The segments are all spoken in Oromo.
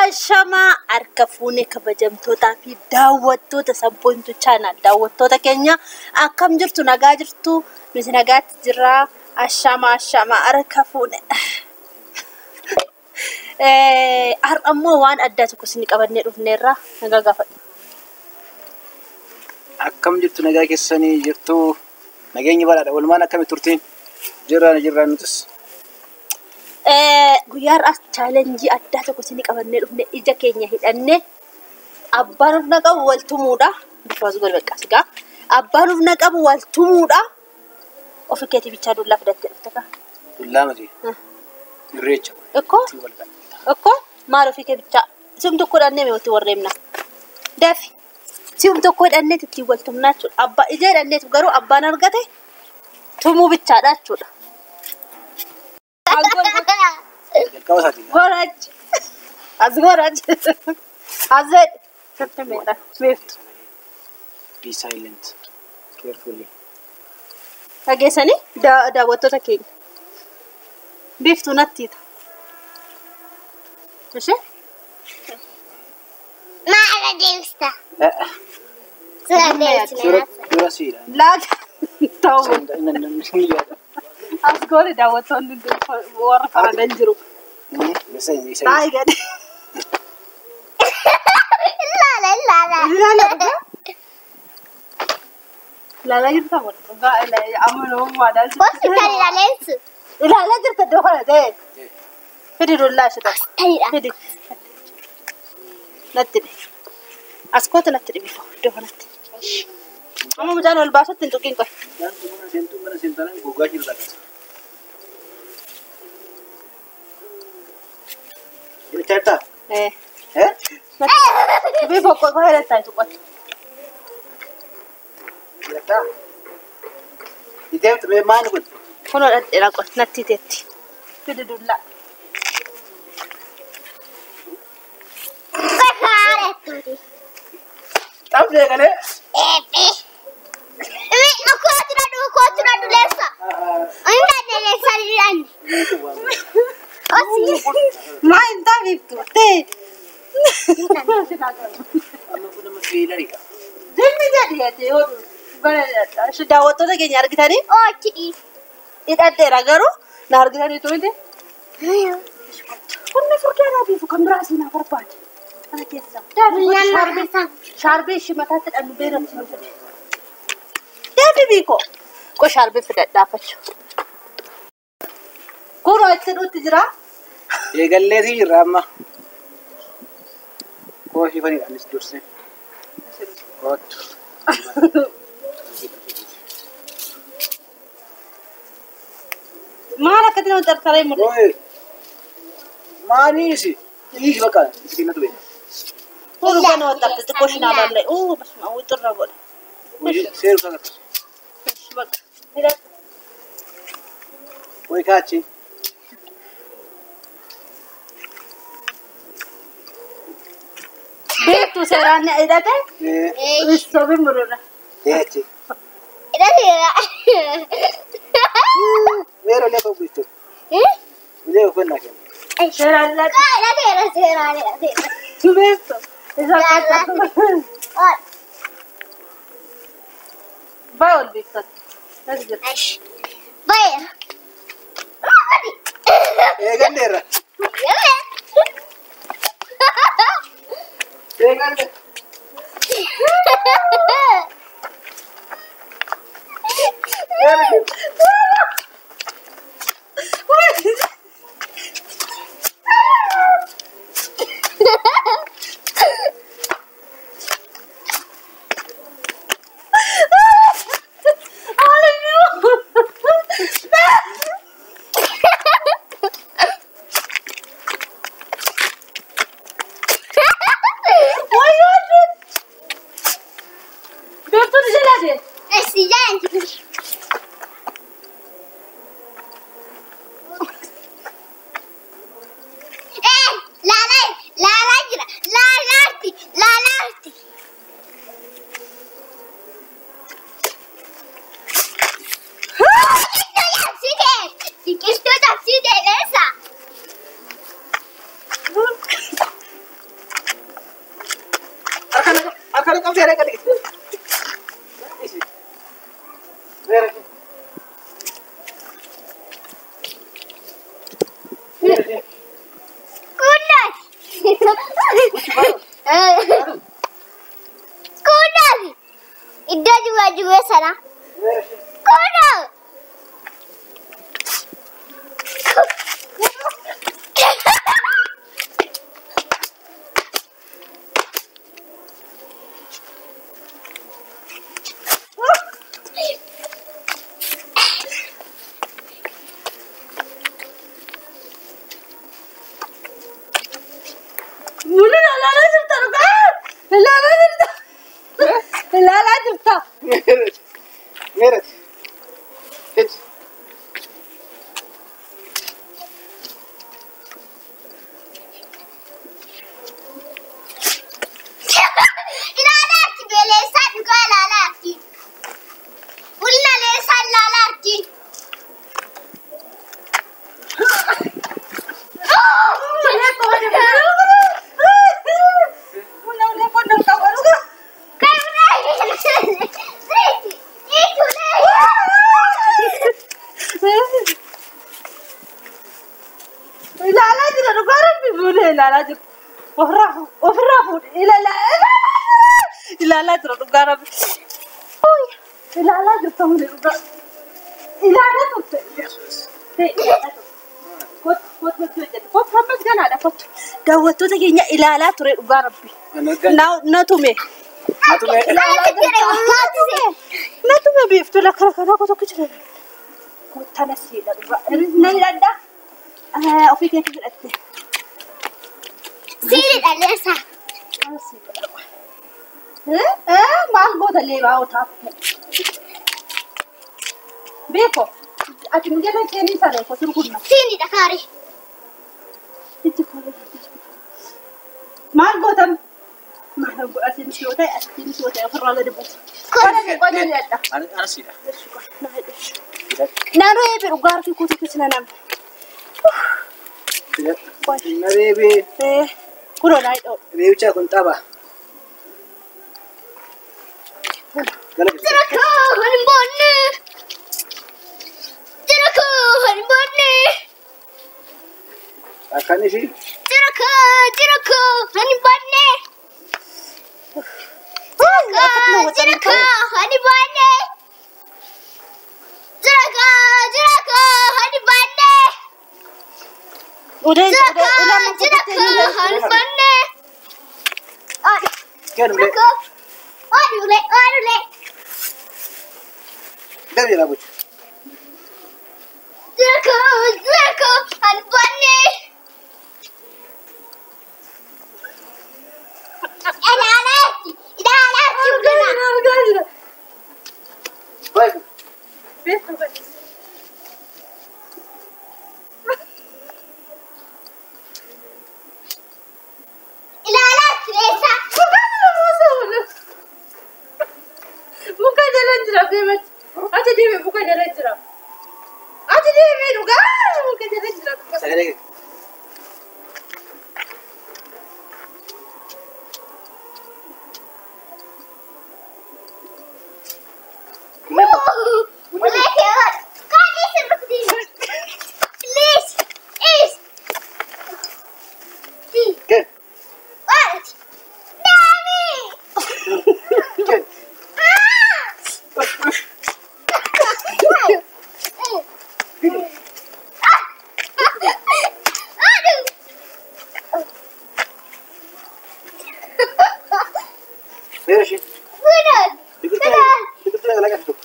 Ashamaa harka fuunee kabajamtootaa fi daawwattoota Sabboontuu Channel daawwattoota keenya akkam jirtu nagaa jirtu nuti nagaatti jirra. Ashamaa ashamaa harka fuunee. Har'a immoo waan addaa tokko isin qabannee dhufneerra nagaa gaafadhu. Akkam jirtu nagaa keessanii jirtu nageenyi badhaadha. Walumaan akkami turtiin? Jirraan jirraan nutis. Guyyaa har'aas challenge addaa tokko isin qabannee dhufne ija keenya hidhannee abbaan of na qabu wal tumuudha. Bifa as godhe bakka sigaa. Abbaan of na qabu wal tumuudha. Ofi keetii bichaa dullaa fidattee dhufte kaa. Dullaa miti. Irreecha. Ikkoo? Ikkoo maal ofii kee bichaa? Si'um tokko hidhannee mi'ootti warreemna. Dafi. Si'um tokko hidhannee ittiin wal tumnaa jechuudha. Abbaa ija hidhanneetu garuu abbaan argate tumuu bichaadha jechuudha. Jalqaba isaatii. Goraj. As goraj. Azed. Sitti meedha. Beeftu. Be silent. Carefully. Dhageessanii daawwattoota keenya. Biiftuu natti hiita. Ishee? Maal deemsta? Suura deemsina. Dura siidha. Laata ta'u. As goone daawwattoonni warra faradan jiru. Taa'ii gadi. Ilaala ilaala. Ilaala dhugaa. Ilaalaa jirta moo dhugaa amanamummaadhaan. Gosti kan ilaaleensu. Ilaalaa jirta iddoo kana ta'e. Fidi dullaa ishee tokko. Ta'idha. Fidi. Natti dhibi. As kootu natti dhibi iddoo kanatti. Amma mucaan ol baasutti hin tuqin qoy. Mana seentuu mana seentanaan gogaa jirra kaasa. Jirta? Eh. Eh? Bifa qoy qoy hidhattaa tuqote. Jirta? Iteemtu mee maal kun? Kunoo dhadheera qoy natti teetti. Fidi dullaa. Xabdee galee. Eebbi. Kootu dhadhu kootu dhadhu leessa. Inni dhadhu leessa dhadhu. Maa hin taafiftu ta'e. Amma kun nama fiilariidha. Dilmi jedhi ati yoo daawwattoota keenya argitanii Oochi dhiis. hidhadheera garuu na argitaniitu miti. Kunni furdaadhaa biifu kan biraa siinaa barbaade. Kana keessa. Shaarbii ishii mataatti hidhannu beeramti nu fide. Deebi biiko. Qo shaarbii fidadhaafachuu. Kunoo itti dhutti jira. Eegalleetii jirra amma. Kooshii faniidha anis dursee. Kootu. Maal akkatti nama xarxaree mul'atu? Ooye. Maaliisi? Dhiisi bakka itti kennatu beeka. Kun kana waxxarte xiqqoo shinaa bal'ee. Uu basuma wixirra godhe. Seeru kan akkas. Bakka. Hidhadhu. Wayi kaachi. Beektu seeraan hidhate. Sobi murura. Teechi. Hidhateera. Meera ulee qabu jechuudha. Ulee uffannaa kenna. Seeraan hidhate. Hidhateera seeraan hidhateera. Beektu. Isa keessa. Baay'ee ol beektota. As jira. Baay'ee. Eegalleerra. Eegalle. Beektuun jalaa deema. Asii jaan. Gara qabdee gara gadi. Meera ishee. Meera ishee. Kunnati. Kunnati. Iddoo duwwaa duwwaa sana. Meera ishee. Kunnati. Mulu ilaalaa jirta dhugaa. Ilaalaa jirta. Ilaalaa jirta. Meera ishee. Meera ishee. Echi. Ilaalaatti beeleessaa dhugaa ilaalaatti. Bulna leessaa ilaalaatti. Ilaalaa jira dhugaa rabbi bulee ilaalaa jira. Ofirraa fuudhe ilaalaa ilaalaa jira dhugaa rabbi. Ilaalaa jirta malee dhugaa. Ilaalaa turte. Kottu kottu hojjete kottu ammas ganaadha kottu. Daawwattoota keenya ilaalaa ture dhugaa rabbi. Na tume. Na tume biiftuu lakkana kanaa kottu tokko jira. Kottana siidha dhugaa. Na hidhadhaa. Ofii keetti hidhatte. Siidha leessaa. Maal goota leebaa otaaffe. Beeko ati nu jala seenii saree ko surgunna. Siidha kaari. Itti koole. Maal gootan? Maal godha asiin yoo ta'e asiin yoo ta'e ofirraa gadi buusa. Qonna qonna hidhadha. Ana siidha. Naannoo eebbi dhugaa harki kutuutu sina namni. Na reebee. Kunoo naa hidhoo. Reebichaa kun tapha. Gala keessa. Jirakoo hin boonne. Jirakoo hin boonne. Akkaan ishii. Jirakoo jirakoo hin boonne. Jirakoo hin boonne. Jirakoo jirakoo hin boonne. Uleen Jirakoo jirakoo hin boonne. Kennu ulee. Jirakoo. Oduulee oduulee. Deemi jalaa bulchu. Jirakoo jirakoo hin boonne. Ilaalaatti ilaalaatti ulana. Baay'ee. Ilaalaatti leessaa. Muka jala jira deemati. Ati deeme muka jala jira. Ati deeme dhugaa muka jala jira. Sagalee kee. Kennu. Kennu. Meera ishee. Biqiltuu biqiltuu laga tokko.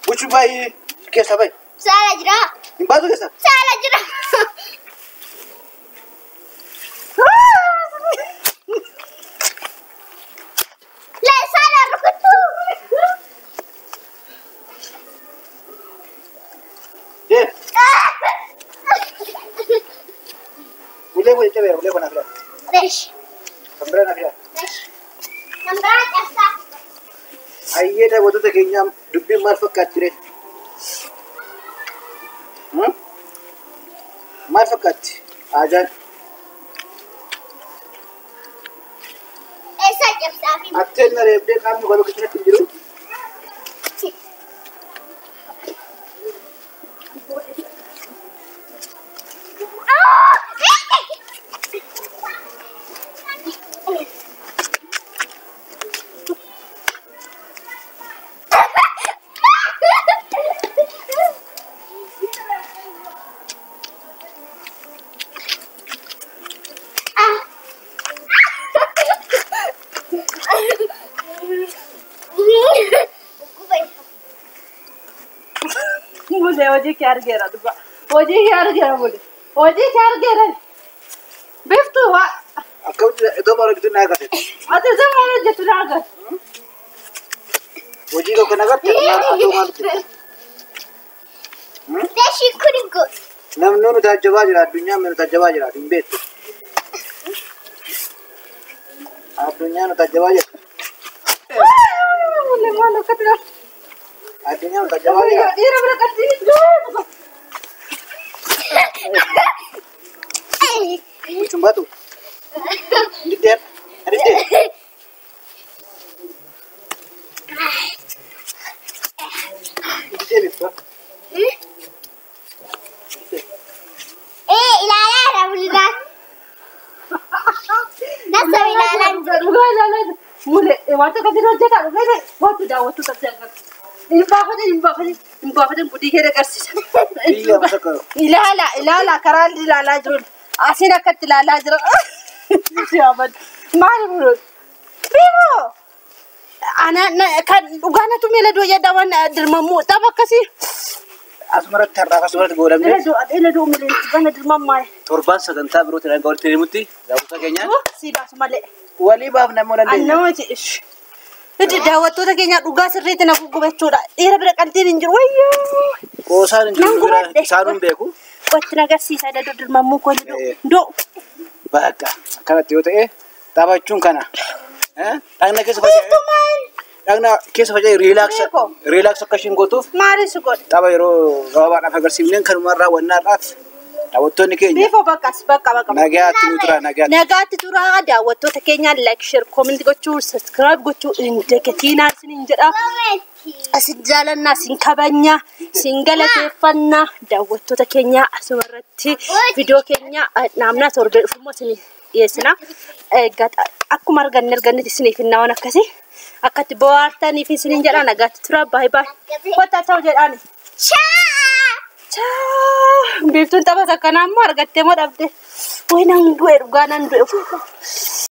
Bulchu baay'ee keessaa bayi. Hin baatu keessaa. Deemi. Ulee kun cabeera ulee kun na fidaa. Kan biraa na fidaa. Hayyee daawwattoota keenyaa dubbiin maal fakkaatti ree? Maal fakkaatti? Aadaan. Atteen na reebdee qaamni waloo keessatti hin jiru. Mule hojii kee argeera dhugaa. Hojii kee argeera mule. Hojii kee argeera. Biftuu waa. Akkamitti iddoo maal hojjetu na agarte? Ati iddoo maal hojjetu na agarte? Hojii koo kan agarte iddoo maal hojjetu? Namni nu taajjabaa jira, addunyaan nu taajjabaa jira, hin beektu. Addunyaan nu taajjabaa jira. Mule maal akkati Addunyaan nu taajjabaa jira. Dhiira bira qabdii dhugaa. Jechuun baatu. Diddee. Diddee. Diddee bifa. Dhugaa ilaalaa jira. Mule wanta akkasiin hojjetaa dhugaa wanti daawwattu tattee agartu. Hin baafatin hin baafatin hin baafatin budii kee agarsiisa. Biyya masakka. Ilaala ilaala karaa ilaalaa jiru. Asiin akkatti ilaalaa jira. Maali bulu? Biifoo! Ana kan dhugaa natu miila du'a jedha waan dirmamuu tapha akkasii. Asumarratti har'aaf asumarratti goodamne. Ila du'a ila du'a miila dhugaa na dirmammaa. Torbaan sagantaa birootiin hanga walitti deemutti daawwattoota keenyaan Si baasu malee. walii baafna immoo dandeenya. Annama jedhe. Itti daawwattoota keenya dhugaa sirriitti na guggubachuudha. Dhiira bira qaltiin hin jiru. Wayyoo! Qoosaan hin Nan jiru bira gubadhe. isaan hin beeku. Watti na agarsiisa ila dirmammuu koo Eh. du'u. Bakka akkanatti yoo ta'e taphachuun kana. Dhagna keessa faca'e. Dhagna keessa faca'e Beeko. riilaaks akka ishiin gootuuf Maali si godhe? tapha yeroo gabaabaadhaaf agarsiifneen kanumarraa wannaadhaaf daawwattoonni keenya Biifoo bakkas bakka bakka. nagaatti nu tura nagaatti. Nagaatti turaa daawwattoota keenyaan like, share, comment gochuu, subscribe gochuu hin dagatinaa isiniin jedha. Isin jaalannaa, isin kabajnaa, isin galateeffannaa daawwattoota keenya asumarratti viidiyoo keenya naamnaa torbee dhufummoo isin dhiyeessina. Akkuma arganne argannetti isiniif hin waan akkasii akkatti bohaartaniif isiniin jedha nagaatti turaa baay'ee baay'ee. Kottaa ta'u jedhaani. Chaa! Biiftuun taphata akkanaa immoo argattee moo dhabde? Wayi nan du'e dhugaa nan du'e.